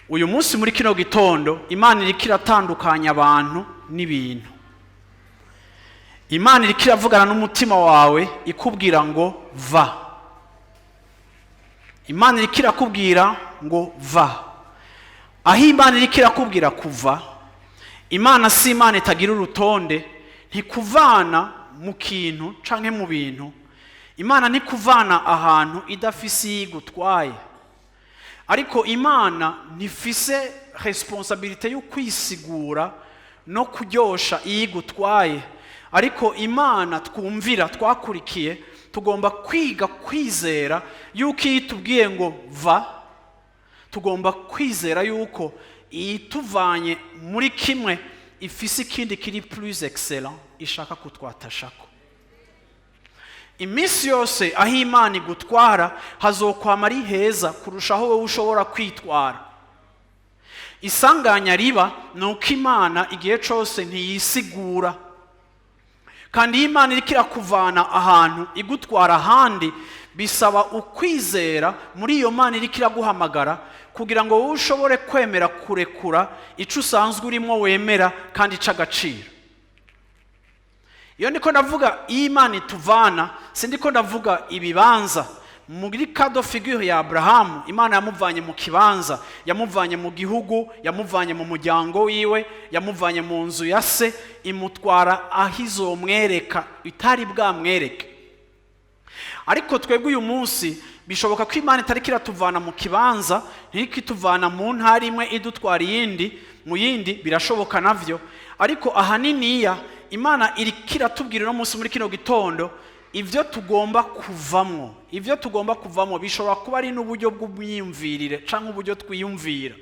Uyu munsi muri kino gitondo, Imana iriko iratandukanya abantu n'ibintu. Imana iriko iravugana n'umutima wawe, ikubwira ngo va. Imana iriko irakubwira ngo va. Aho Imana iriko irakubwira kuva, Imana si Imana itagira urutonde. Ntikuvana mu kintu canke mu bintu. Imana ntikuvana ahantu idafise iyo igutwaye. Ariko Imana ntifise responsabilité yo kwisigura no kuryosha iyo igutwaye. Ariko Imana twumvira, twakurikiye, tugomba kwiga kwizera yuko iyo itubwiye ngo va, tugomba kwizera yuko ituvanye muri kimwe ifise ikindi kiri plus excellent ishaka kutwatashako. Iminsi yose aho Imana igutwara hazokwama ari heza kurushaho wowe ushobora kwitwara. Isanganya riba ni uko Imana igihe cyose ntiyisigura. Kandi iyo Imana iriko irakuvana ahantu igutwara ahandi, bisaba ukwizera muri iyo Mana iriko iraguhamagara, kugira ngo wowe ushobore kwemera kurekura icyo usanzwe urimo wemera kandi ic'agaciro. Iyo ndiko ndavuga iyo Imana ituvana, sindiko ndavuga ibibanza. Muri cas de figure ya Aburahamu, Imana yamuvanye mu kibanza, yamuvanye mu gihugu, yamuvanye mu muryango wiwe, yamuvanye mu nzu ya se, imutwara aho izomwereka itari bwamwereke. Ariko twebwe uyu munsi bishoboka ko Imana itariko iratuvana mu kibanza, ntiriko ituvana mu ntara imwe idutwara iyindi mu yindi. Birashoboka navyo. Ariko ahaniniya Imana iriko iratubwira uno munsi muri kino gitondo ibyo tugomba kuvamwo. Ibyo tugomba kuvamwo bishobora kuba ari n'uburyo bw'umyumvirire cyangwa uburyo twiyumvira.